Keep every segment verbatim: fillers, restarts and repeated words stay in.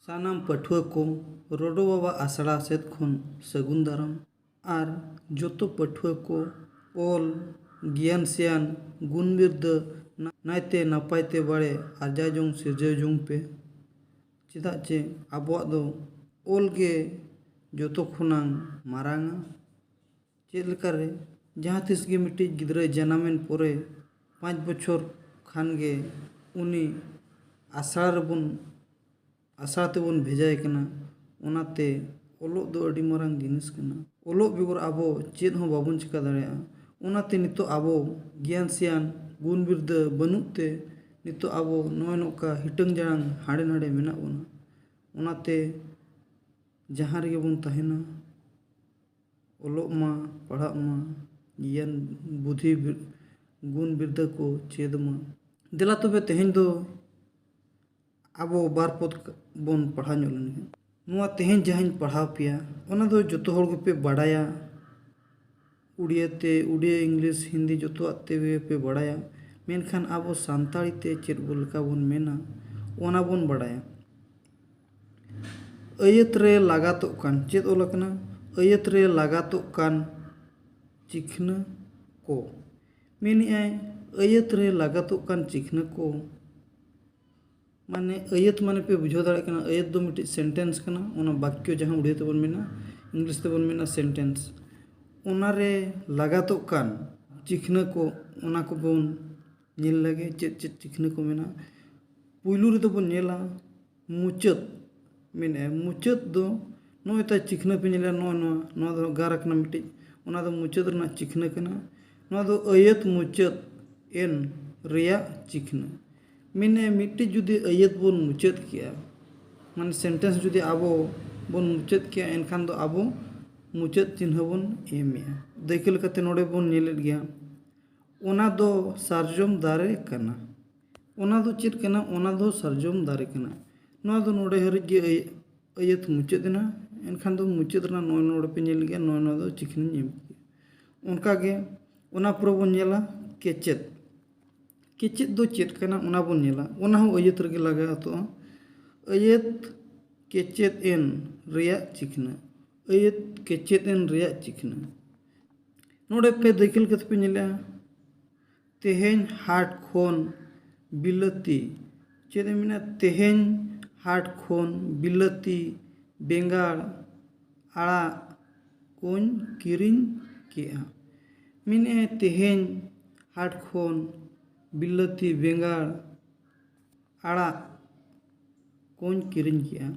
ᱥᱟᱱᱟᱢ ᱯᱟᱹᱴᱷᱩᱣᱟᱹ ᱠᱚ ᱨᱚᱰᱚ ᱵᱟᱵᱟ ᱟᱥᱲᱟ ᱥᱮᱫ ᱠᱷᱚᱱ ᱥᱟᱹᱜᱩᱱ ᱫᱟᱨᱟᱢ᱾ ᱟᱨ ᱡᱚᱛᱚ ᱯᱟᱹᱴᱷᱩᱣᱟᱹ ᱠᱚ ᱚᱞ, ᱜᱮᱭᱟᱱ ᱥᱮᱭᱟᱱ, ᱜᱩᱱ ᱵᱤᱨᱫᱟᱹ ᱱᱟ-, ᱱᱟᱭᱛᱮ ᱱᱟᱯᱟᱭ ᱛᱮ ᱵᱟᱲᱮ ᱟᱨᱡᱟᱣ ᱡᱚᱝ, ᱥᱤᱨᱡᱟᱹᱣ ᱡᱚᱝ ᱯᱮ᱾ ᱪᱮᱫᱟᱜ ᱪᱮ ᱟᱵᱚᱣᱟᱜ ᱫᱚ ᱚᱞ ᱜᱮ ᱡᱚᱛᱚ ᱠᱷᱚᱱᱟᱝ ᱢᱟᱨᱟᱝᱟ᱾ ᱪᱮᱫ ᱞᱮᱠᱟᱨᱮ ᱡᱟᱦᱟᱸ ᱛᱤᱥ ᱜᱮ ᱢᱤᱫᱴᱤᱡ ᱜᱤᱫᱽᱨᱟᱹ ᱡᱟᱱᱟᱢᱮᱱ ᱯᱚᱨᱮ ᱯᱟᱸᱪ ᱵᱚᱪᱷᱚᱨ ᱠᱷᱟᱱ ᱜᱮ ᱩᱱᱤ ᱟᱥᱲᱟ ᱨᱮᱵᱚᱱ, ᱟᱥᱲᱟ ᱛᱮᱵᱚᱱ ᱵᱷᱮᱡᱟᱭᱮ ᱠᱟᱱᱟ᱾ ᱚᱱᱟᱛᱮ ᱚᱞᱚᱜ ᱫᱚ ᱟᱹᱰᱤ ᱢᱟᱨᱟᱝ ᱡᱤᱱᱤᱥ ᱠᱟᱱᱟ᱾ ᱚᱞᱚᱜ ᱵᱮᱜᱚᱨ ᱟᱵᱚ ᱪᱮᱫ ᱦᱚᱸ ᱵᱟᱵᱚᱱ ᱪᱤᱠᱟ ᱫᱟᱲᱮᱭᱟᱜᱼᱟ᱾ ᱚᱱᱟᱛᱮ ᱱᱤᱛᱚᱜ ᱟᱵᱚ ᱜᱮᱭᱟᱱ ᱥᱮᱭᱟᱱ, ᱜᱩᱱ ᱵᱤᱨᱫᱟᱹ ᱵᱟᱹᱱᱩᱜ ᱛᱮ ᱱᱤᱛᱚᱜ ᱟᱵᱚ ᱱᱚᱜᱼᱚᱭ ᱱᱚᱝᱠᱟ ᱦᱤᱴᱟᱹᱝ ᱡᱟᱲᱟᱝ ᱦᱟᱸᱰᱮ ᱱᱟᱰᱮ ᱢᱮᱱᱟᱜ ᱵᱚᱱᱟ᱾ ᱚᱱᱟᱛᱮ ᱡᱟᱦᱟᱸ ᱨᱮᱜᱮ ᱵᱚᱱ ᱛᱟᱦᱮᱱᱟ, ᱚᱞᱚᱜ ᱢᱟ, ᱯᱟᱲᱦᱟᱜ ᱢᱟ, ᱜᱮᱭᱟᱱ ᱵᱩᱫᱷᱤ ᱵᱤ-, ᱜᱩᱱ ᱵᱤᱨᱫᱟᱹ ᱠᱚ ᱪᱮᱫ ᱢᱟ᱾ ᱫᱮᱞᱟ ᱛᱚᱵᱮ ᱛᱮᱦᱮᱧ ᱫᱚ ᱟᱵᱚ ᱵᱟᱨ ᱯᱚᱫ ᱵᱚᱱ ᱯᱟᱲᱦᱟᱣ ᱧᱚᱜ ᱞᱮᱱᱜᱮ᱾ ᱱᱚᱣᱟ ᱛᱮᱦᱮᱧ ᱡᱟᱦᱟᱸᱧ ᱯᱟᱲᱦᱟᱣ ᱯᱮᱭᱟ, ᱚᱱᱟ ᱫᱚ ᱡᱚᱛᱚ ᱦᱚᱲ ᱜᱮᱯᱮ ᱵᱟᱲᱟᱭᱟ᱾ ᱩᱲᱤᱭᱟᱹ ᱛᱮ, ᱩᱲᱤᱭᱟᱹ, ᱤᱝᱞᱤᱥ, ᱦᱤᱱᱫᱤ ᱡᱚᱛᱚᱣᱟᱜ ᱛᱮᱜᱮ ᱯᱮ ᱵᱟᱲᱟᱭᱟ᱾ ᱢᱮᱱᱠᱷᱟᱱ ᱟᱵᱚ ᱥᱟᱱᱛᱟᱲᱤ ᱛᱮ ᱪᱮᱫ ᱵᱚ ᱞᱮᱠᱟ ᱵᱚᱱ ᱢᱮᱱᱟ, ᱚᱱᱟ ᱵᱚᱱ ᱵᱟᱲᱟᱭᱟ᱾ ᱟᱹᱭᱟᱹᱛ ᱨᱮ ᱞᱟᱜᱟᱛᱚᱜ ᱠᱟᱱ, ᱪᱮᱫ ᱚᱞ ᱟᱠᱟᱱᱟ? ᱟᱹᱭᱟᱹᱛ ᱨᱮ ᱞᱟᱜᱟᱛᱚᱜ ᱠᱟᱱ ᱪᱤᱠᱷᱱᱟᱹ ᱠᱚ᱾ ᱢᱮᱱᱮᱜᱼᱟᱭ, ᱟᱹᱭᱟᱹᱛ ᱨᱮ ᱞᱟᱜᱟᱛᱚᱜ ᱠᱟᱱ ᱪᱤᱠᱷᱱᱟᱹ ᱠᱚ᱾ ᱢᱟᱱᱮ ᱟᱹᱭᱟᱹᱛ ᱢᱟᱱᱮ ᱯᱮ ᱵᱩᱡᱷᱟᱹᱣ ᱫᱟᱲᱮᱭᱟᱜ ᱠᱟᱱᱟ, ᱟᱹᱭᱟᱹᱛ ᱫᱚ ᱢᱤᱫᱴᱤᱡ ᱥᱮᱱᱴᱮᱱᱥ ᱠᱟᱱᱟ᱾ ᱚᱱᱟ ᱵᱟᱠᱭᱚ ᱡᱟᱦᱟᱸ ᱩᱲᱤᱭᱟᱹ ᱛᱮᱵᱚᱱ ᱢᱮᱱᱟ, ᱤᱝᱞᱤᱥ ᱛᱮᱵᱚᱱ ᱢᱮᱱᱟ ᱥᱮᱱᱴᱮᱱᱥ᱾ ᱚᱱᱟᱨᱮ ᱞᱟᱜᱟᱛᱚᱜ ᱠᱟᱱ ᱪᱤᱠᱷᱱᱟᱹ ᱠᱚ, ᱚᱱᱟ ᱠᱚᱵᱚᱱ ᱧᱮᱞ ᱞᱮᱜᱮ, ᱪᱮᱫ ᱪᱮᱫ ᱪᱤᱠᱷᱱᱟᱹ ᱠᱚ ᱢᱮᱱᱟᱜᱼᱟ᱾ ᱯᱩᱭᱞᱩ ᱨᱮᱫᱚ ᱵᱚᱱ ᱧᱮᱞᱟ ᱢᱩᱪᱟᱹᱫ᱾ ᱢᱮᱱᱮᱫᱼᱟ ᱢᱩᱪᱟᱹᱫ ᱫᱚ ᱱᱚᱜᱼᱚᱭ ᱛᱟᱭ ᱪᱤᱠᱷᱱᱟᱹ ᱯᱮ ᱧᱮᱞᱟ, ᱱᱚᱜᱼᱚᱭ ᱱᱚᱣᱟ, ᱱᱚᱣᱟ ᱫᱚ ᱜᱟᱨ ᱟᱠᱟᱱᱟ ᱢᱤᱫᱴᱤᱡ, ᱚᱱᱟ ᱫᱚ ᱢᱩᱪᱟᱹᱫ ᱨᱮᱱᱟᱜ ᱪᱤᱠᱷᱱᱟᱹ ᱠᱟᱱᱟ᱾ ᱱᱚᱣᱟ ᱫᱚ ᱟᱹᱭᱟᱹᱛ ᱢᱩᱪᱟᱹᱫ ᱮᱱ ᱨᱮᱭᱟᱜ ᱪᱤᱠᱷᱱᱟᱹ᱾ ᱢᱮᱱᱮᱫᱼᱟ ᱢᱤᱫᱴᱤᱡ ᱡᱩᱫᱤ ᱟᱹᱭᱟᱹᱛ ᱵᱚᱱ ᱢᱩᱪᱟᱹᱫ ᱠᱮᱜᱼᱟ, ᱢᱟᱱᱮ ᱥᱮᱱᱴᱮᱱᱥ ᱡᱩᱫᱤ ᱟᱵᱚ ᱵᱚᱱ ᱢᱩᱪᱟᱹᱫ ᱠᱮᱜᱼᱟ, ᱮᱱᱠᱷᱟᱱ ᱫᱚ ᱟᱵᱚ ᱢᱩᱪᱟᱹᱫ ᱪᱤᱱᱦᱟᱹ ᱵᱚᱱ ᱮᱢᱮᱜᱼᱟ᱾ ᱫᱟᱹᱭᱠᱟᱹ ᱞᱮᱠᱟᱛᱮ ᱱᱚᱰᱮ ᱵᱚᱱ ᱧᱮᱞᱮᱫ ᱜᱮᱭᱟ, ᱚᱱᱟ ᱫᱚ ᱥᱟᱨᱡᱚᱢ ᱫᱟᱨᱮ ᱠᱟᱱᱟ᱾ ᱚᱱᱟ ᱫᱚ ᱪᱮᱫ ᱠᱟᱱᱟ? ᱚᱱᱟ ᱫᱚ ᱥᱟᱨᱡᱚᱢ ᱫᱟᱨᱮ ᱠᱟᱱᱟ᱾ ᱱᱚᱣᱟ ᱫᱚ ᱱᱚᱰᱮ ᱦᱟᱹᱨᱤᱡ ᱜᱮ ᱟᱹᱭ-, ᱟᱹᱭᱟᱹᱛ ᱢᱩᱪᱟᱹᱫ ᱮᱱᱟ᱾ ᱮᱱᱠᱷᱟᱱ ᱫᱚ ᱢᱩᱪᱟᱹᱫ ᱨᱮᱱᱟᱜ ᱱᱚᱜᱼᱚᱭ ᱱᱚᱰᱮ ᱯᱮ ᱧᱮᱞ ᱜᱮᱭᱟ, ᱱᱚᱜᱼᱚᱭ ᱱᱚᱣᱟ ᱫᱚ ᱪᱤᱠᱷᱱᱟᱹᱧ ᱮᱢ ᱠᱮᱫᱟ᱾ ᱚᱱᱠᱟᱜᱮ ᱚᱱᱟ ᱯᱚᱨᱮ ᱵᱚᱱ ᱧᱮᱞᱟ ᱠᱮᱪᱮᱫ᱾ ᱠᱮᱪᱮᱫ ᱫᱚ ᱪᱮᱫ ᱠᱟᱱᱟ ᱚᱱᱟ ᱵᱚᱱ ᱧᱮᱞᱟ, ᱚᱱᱟ ᱦᱚᱸ ᱟᱹᱭᱟᱹᱛ ᱨᱮᱜᱮ ᱞᱟᱜᱟᱣ ᱦᱟᱛᱚᱜᱼᱟ᱾ ᱟᱹᱭᱟᱹᱛ ᱠᱮᱪᱮᱫ ᱮᱱ ᱨᱮᱭᱟᱜ ᱪᱤᱠᱷᱱᱟᱹ᱾ ᱟᱹᱭᱟᱹᱛ ᱠᱮᱪᱮᱫ ᱮᱱ ᱨᱮᱭᱟᱜ ᱪᱤᱠᱷᱱᱟᱹ᱾ ᱱᱚᱰᱮ ᱯᱮ ᱫᱟᱹᱭᱠᱟᱹ ᱞᱮᱠᱟᱛᱮ ᱯᱮ ᱧᱮᱞᱮᱜᱼᱟ, ᱛᱮᱦᱮᱧ ᱦᱟᱴ ᱠᱷᱚᱱ ᱵᱤᱞᱟᱹᱛᱤ᱾ ᱪᱮᱫ ᱮ ᱢᱮᱱᱟ? ᱛᱮᱦᱮᱧ ᱦᱟᱴ ᱠᱷᱚᱱ ᱵᱤᱞᱟᱹᱛᱤ, ᱵᱮᱸᱜᱟᱲ, ᱟᱲᱟᱜ ᱠᱚᱧ ᱠᱤᱨᱤᱧ ᱠᱮᱜᱼᱟ᱾ ᱢᱮᱱᱮᱫᱼᱟᱭ, ᱛᱮᱦᱮᱧ ᱦᱟᱴ ᱠᱷᱚᱱ ᱵᱤᱞᱟᱹᱛᱤ, ᱵᱮᱸᱜᱟᱲ, ᱟᱲᱟᱜ ᱠᱚᱧ ᱠᱤᱨᱤᱧ ᱠᱮᱜᱼᱟ᱾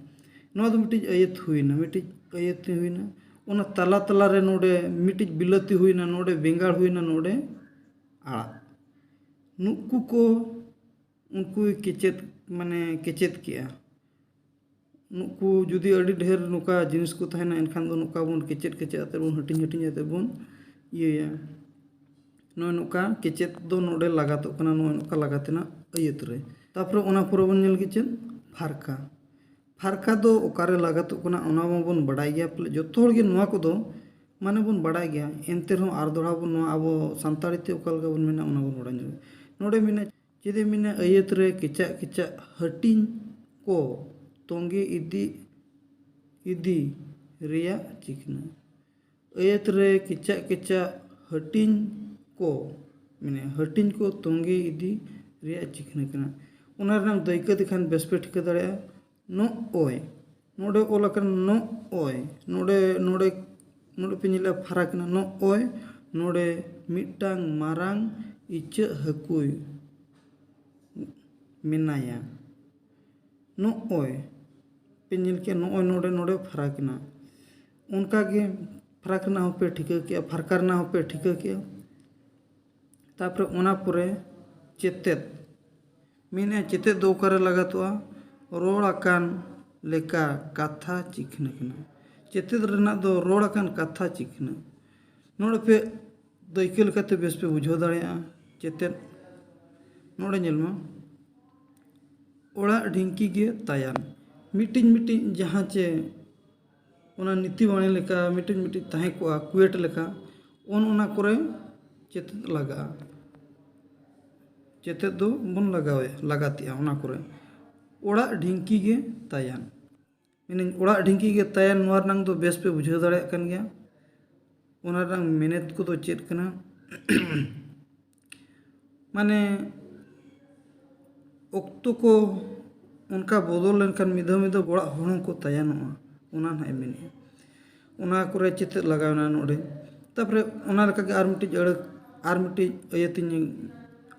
ᱱᱚᱣᱟ ᱫᱚ ᱢᱤᱫᱴᱤᱡ ᱟᱹᱭᱟᱹᱛ ᱦᱩᱭᱱᱟ, ᱢᱤᱫᱴᱤᱡ ᱟᱹᱭᱟᱹᱛ ᱦᱩᱭᱱᱟ᱾ ᱚᱱᱟ ᱛᱟᱞᱟ ᱛᱟᱞᱟ ᱨᱮ ᱱᱚᱰᱮ ᱢᱤᱫᱴᱤᱡ ᱵᱤᱞᱟᱹᱛᱤ ᱦᱩᱭᱱᱟ, ᱱᱚᱰᱮ ᱵᱮᱸᱜᱟᱲ ᱦᱩᱭᱱᱟ, ᱱᱚᱰᱮ ᱟᱲᱟᱜ᱾ ᱱᱩᱠᱩ ᱠᱚ ᱩᱱᱠᱩᱭ ᱠᱮᱪᱮᱫ, ᱢᱟᱱᱮ ᱠᱮᱪᱮᱫ ᱠᱮᱜᱼᱟ᱾ ᱱᱩᱠᱩ ᱡᱩᱫᱤ ᱟᱹᱰᱤ ᱰᱷᱮᱨ ᱱᱚᱝᱠᱟ ᱡᱤᱱᱤᱥ ᱠᱚ ᱛᱟᱦᱮᱱᱟ, ᱮᱱᱠᱷᱟᱱ ᱫᱚ ᱱᱚᱝᱠᱟ ᱵᱚᱱ ᱠᱮᱪᱮᱫ ᱠᱮᱪᱮᱫ ᱟᱛᱮ ᱵᱚᱱ ᱦᱟᱹᱴᱤᱧ ᱦᱟᱹᱴᱤᱧ ᱟᱛᱮ ᱵᱚᱱ ᱤᱭᱟᱹᱭᱟ᱾ ᱱᱚᱜᱼᱚᱭ ᱱᱚᱝᱠᱟ ᱠᱮᱪᱮᱫ ᱫᱚ ᱱᱚᱰᱮ ᱞᱟᱜᱟᱛᱚᱜ ᱠᱟᱱᱟ, ᱱᱚᱜᱼᱚᱭ ᱱᱚᱝᱠᱟ ᱞᱟᱜᱟᱛ ᱨᱮᱱᱟᱜ ᱟᱹᱭᱟᱹᱛ ᱨᱮ᱾ ᱛᱟᱨᱯᱚᱨᱮ ᱚᱱᱟ ᱯᱚᱨᱮ ᱵᱚᱱ ᱧᱮᱞ ᱠᱮᱫ ᱪᱮᱫ? ᱯᱷᱟᱨᱠᱟ᱾ ᱯᱷᱟᱨᱠᱟ ᱫᱚ ᱚᱠᱟᱨᱮ ᱞᱟᱜᱟᱛᱚᱜ ᱠᱟᱱᱟ, ᱚᱱᱟ ᱢᱟᱵᱚᱱ ᱵᱟᱰᱟᱭ ᱜᱮᱭᱟ, ᱯᱟᱞᱮ ᱡᱚᱛᱚ ᱦᱚᱲ ᱜᱮ ᱱᱚᱣᱟ ᱠᱚᱫᱚ ᱢᱟᱱᱮ ᱵᱚᱱ ᱵᱟᱰᱟᱭ ᱜᱮᱭᱟ᱾ ᱮᱱᱛᱮ ᱨᱮᱦᱚᱸ ᱟᱨ ᱫᱚᱦᱲᱟ ᱵᱚᱱ, ᱱᱚᱣᱟ ᱟᱵᱚ ᱥᱟᱱᱛᱟᱲᱤ ᱛᱮ ᱚᱠᱟ ᱞᱮᱠᱟ ᱵᱚᱱ ᱢᱮᱱᱟ, ᱚᱱᱟ ᱵᱚᱱ ᱵᱟᱰᱟᱭ ᱧᱚᱜᱟ᱾ ᱱᱚᱰᱮ ᱢᱮᱱᱟ, ᱪᱮᱫ ᱮ ᱢᱮᱱᱟ? ᱟᱹᱭᱟᱹᱛ ᱨᱮ ᱠᱮᱪᱟᱜ ᱠᱮᱪᱟᱜ ᱦᱟᱹᱴᱤᱧ ᱠᱚ ᱛᱚᱸᱜᱮ ᱤᱫᱤ, ᱤᱫᱤ ᱨᱮᱭᱟᱜ ᱪᱤᱠᱷᱱᱟᱹ᱾ ᱟᱹᱭᱟᱹᱛ ᱨᱮ ᱠᱮᱪᱟᱜ ᱠᱮᱪᱟᱜ ᱦᱟᱹᱴᱤᱧ ᱠᱚ, ᱢᱟᱱᱮ ᱦᱟᱹᱴᱤᱧ ᱠᱚ ᱛᱚᱸᱜᱮ ᱤᱫᱤ ᱨᱮᱭᱟᱜ ᱪᱤᱠᱷᱱᱟᱹ ᱠᱟᱱᱟ᱾ ᱚᱱᱟ ᱨᱮᱱᱟᱜ ᱫᱟᱹᱭᱠᱟᱹ ᱛᱮᱠᱷᱟᱱ ᱵᱮᱥ ᱯᱮ ᱴᱷᱤᱠᱟᱹ ᱫᱟᱲᱮᱭᱟᱜᱼᱟ᱾ ᱱᱚᱜᱼᱚᱭ ᱱᱚᱰᱮ ᱚᱞ ᱟᱠᱟᱱᱟ, ᱱᱚᱜᱼᱚᱭ ᱱᱚᱰᱮ, ᱱᱚᱰᱮ, ᱱᱚᱰᱮ ᱯᱮ ᱧᱮᱞᱟ ᱯᱷᱟᱨᱟᱠ ᱮᱱᱟ᱾ ᱱᱚᱜᱼᱚᱭ ᱱᱚᱰᱮ ᱢᱤᱫᱴᱟᱝ ᱢᱟᱨᱟᱝ ᱤᱪᱟᱹᱜ ᱦᱟᱹᱠᱩᱭ ᱢᱮᱱᱟᱭᱟ᱾ ᱱᱚᱜᱼᱚᱭ ᱯᱮ ᱧᱮᱞ ᱠᱮᱜᱼᱟ, ᱱᱚᱜᱼᱚᱭ ᱱᱚᱰᱮ, ᱱᱚᱰᱮ ᱯᱷᱟᱨᱟᱠ ᱮᱱᱟ᱾ ᱚᱱᱠᱟᱜᱮ ᱯᱷᱟᱨᱟᱠ ᱨᱮᱱᱟᱜ ᱦᱚᱸᱯᱮ ᱴᱷᱤᱠᱟᱹ ᱠᱮᱜᱼᱟ, ᱯᱷᱟᱨᱠᱟ ᱨᱮᱱᱟᱜ ᱦᱚᱸᱯᱮ ᱴᱷᱤᱠᱟᱹ ᱠᱮᱜᱼᱟ᱾ ᱛᱟᱨᱯᱚᱨᱮ ᱚᱱᱟ ᱯᱚᱨᱮ ᱪᱮᱛᱮᱫ᱾ ᱢᱮᱱᱮᱫᱼᱟ, ᱪᱮᱛᱮᱫ ᱫᱚ ᱚᱠᱟᱨᱮ ᱞᱟᱜᱟᱛᱚᱜᱼᱟ? ᱨᱚᱲ ᱟᱠᱟᱱ ᱞᱮᱠᱟ ᱠᱟᱛᱷᱟ ᱪᱤᱠᱷᱱᱟᱹ ᱠᱟᱱᱟ᱾ ᱪᱮᱛᱮᱫ ᱨᱮᱱᱟᱜ ᱫᱚ ᱨᱚᱲ ᱟᱠᱟᱱ ᱠᱟᱛᱷᱟ ᱪᱤᱠᱷᱱᱟᱹ᱾ ᱱᱚᱰᱮ ᱯᱮ ᱫᱟᱹᱭᱠᱟᱹ ᱞᱮᱠᱟᱛᱮ ᱵᱮᱥ ᱯᱮ ᱵᱩᱡᱷᱟᱹᱣ ᱫᱟᱲᱮᱭᱟᱜᱼᱟ᱾ ᱪᱮᱛᱮᱫ ᱱᱚᱰᱮ ᱧᱮᱞ ᱢᱟ, ᱚᱲᱟᱜ ᱰᱷᱤᱝᱠᱤ ᱜᱮ ᱛᱟᱭᱟᱱ᱾ ᱢᱤᱫᱴᱤᱡ ᱢᱤᱫᱴᱤᱡ ᱡᱟᱦᱟᱸ ᱪᱮ ᱚᱱᱟ ᱱᱤᱛᱤ ᱵᱟᱬᱤ ᱞᱮᱠᱟ ᱢᱤᱫᱴᱤᱡ ᱢᱤᱫᱴᱤᱡ ᱛᱟᱦᱮᱸ ᱠᱚᱜᱼᱟ, ᱠᱩᱭᱮᱴ ᱞᱮᱠᱟ, ᱚᱱ ᱚᱱᱟ ᱠᱚᱨᱮ ᱪᱮᱛᱮᱫ ᱞᱟᱜᱟᱜᱼᱟ᱾ ᱪᱮᱛᱮᱫ ᱫᱚ ᱵᱚᱱ ᱞᱟᱜᱟᱣᱮᱫ, ᱞᱟᱜᱟᱛᱮᱜᱼᱟ ᱚᱱᱟ ᱠᱚᱨᱮ᱾ ᱚᱲᱟᱜ ᱰᱷᱤᱝᱠᱤ ᱜᱮ ᱛᱟᱭᱟᱱ᱾ ᱢᱮᱱᱟᱹᱧ, ᱚᱲᱟᱜ ᱰᱷᱤᱝᱠᱤ ᱜᱮ ᱛᱟᱭᱟᱱ, ᱱᱚᱣᱟ ᱨᱮᱱᱟᱝ ᱫᱚ ᱵᱮᱥ ᱯᱮ ᱵᱩᱡᱷᱟᱹᱣ ᱫᱟᱲᱮᱭᱟᱜ ᱠᱟᱱ ᱜᱮᱭᱟ᱾ ᱚᱱᱟ ᱨᱮᱱᱟᱝ ᱢᱮᱱᱮᱛ ᱠᱚᱫᱚ ᱪᱮᱫ ᱠᱟᱱᱟ? ᱢᱟᱱᱮ, ᱚᱠᱛᱚ ᱠᱚ ᱚᱱᱠᱟ ᱵᱚᱫᱚᱞ ᱞᱮᱱᱠᱷᱟᱱ ᱢᱤᱫ ᱫᱷᱟᱣ ᱢᱤᱫ ᱫᱷᱟᱣ ᱚᱲᱟᱜ ᱦᱚᱲ ᱦᱚᱸᱠᱚ ᱛᱟᱭᱟᱱᱚᱜᱼᱟ, ᱚᱱᱟ ᱱᱟᱦᱟᱜ ᱮ ᱢᱮᱱᱮᱫᱼᱟ᱾ ᱚᱱᱟ ᱠᱚᱨᱮ ᱪᱮᱛᱮᱫ ᱞᱟᱜᱟᱣᱮᱱᱟ ᱱᱚᱰᱮ᱾ ᱛᱟᱨᱯᱚᱨᱮ ᱚᱱᱟ ᱞᱮᱠᱟᱜᱮ ᱟᱨ ᱢᱤᱫᱴᱤᱡ ᱟᱹᱲᱟᱹ, ᱟᱨ ᱢᱤᱫᱴᱤᱡ ᱟᱹᱭᱟᱹᱛᱤᱧ